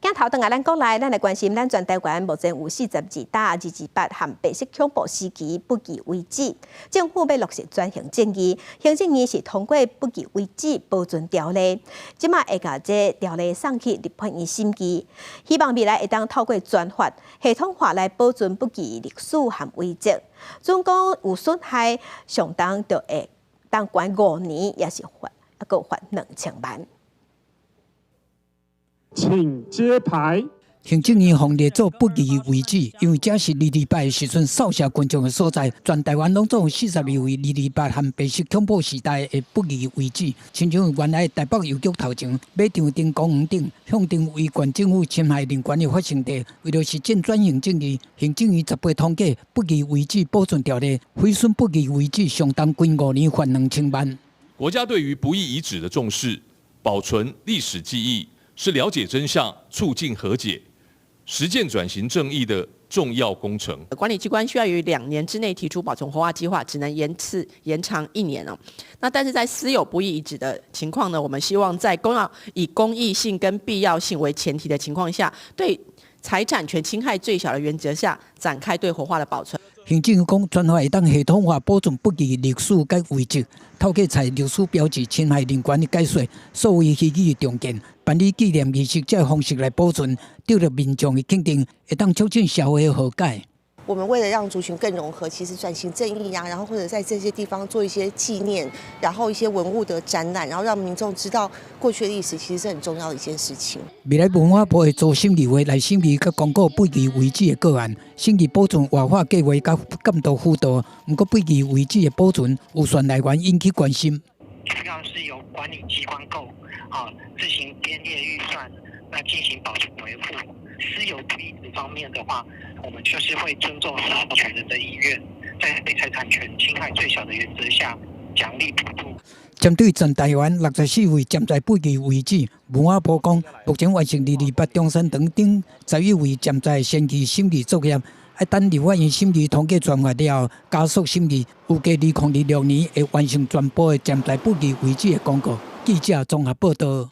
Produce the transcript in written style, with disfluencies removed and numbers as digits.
鏡頭轉來咱國內，咱來關心咱全台灣目前有42棟228和白色恐怖時期不義遺址，政府欲落實轉型正義，行政院是通過不義遺址保存條例，這馬會共這條例送去立法院審議，希望未來會當透過專法系統化來保存不義歷史和遺跡。準講有損害，上重就會當關5年，抑是罰猶閣罰2000萬。請揭牌。行政院予列做不義遺址，因為這是228的時陣掃射群眾的所在。全台灣攏總有42位228和白色恐怖時代的不義遺址，親像原來台北郵局頭前、馬場町公園頂、向頂違縣政府侵害人權的發生地。為著實踐轉型正義，行政院18通過不義遺址保存條例，毀損不義遺址上重關5年，罰2000萬。國家對於不義遺址的重視，保存歷史記憶，是了解真相、促進和解、實踐轉型正義的重要工程。管理機關需要於2年之內提出保存活化計劃，只能延次延長一年哦。那但是在私有不義遺址的情況呢，我們希望在公要以公益性跟必要性為前提的情況下，對財產權侵害最小的原則下，展開對活化的保存。行政院講，專法會當系統化保存不義歷史佮遺跡，透過採歷史標誌、侵害人權的解說、數位虛擬重建、辦理紀念儀式這方式來保存，得到民眾的肯定，會當促進社會和解。我們為了讓族群更融合，其實轉型正義啊，然後或者在這些地方做一些紀念，然後一些文物的展覽，然後讓民眾知道過去的歷史，其實是很重要的一件事情。未來文化部會組審議會來審議佮公告不義遺址的個案，審議保存活化計劃佮監督輔導。毋過不義遺址的保存，預算來源引起關心。主要是由管理機關購啊自行編列預算，來進行保存維護。私有不義址方面的話，我們就是會尊重所有權人的意願，在對財產權侵害最小的原則下，獎勵補助。針對全台灣64位潛在不義遺址，文化部講，目前完成228中山堂頂11位潛在先期審議作業，愛等立法院審議通過專法了後，加速審議，預計2026年會完成全部的潛在不義遺址的公告。記者綜合報道。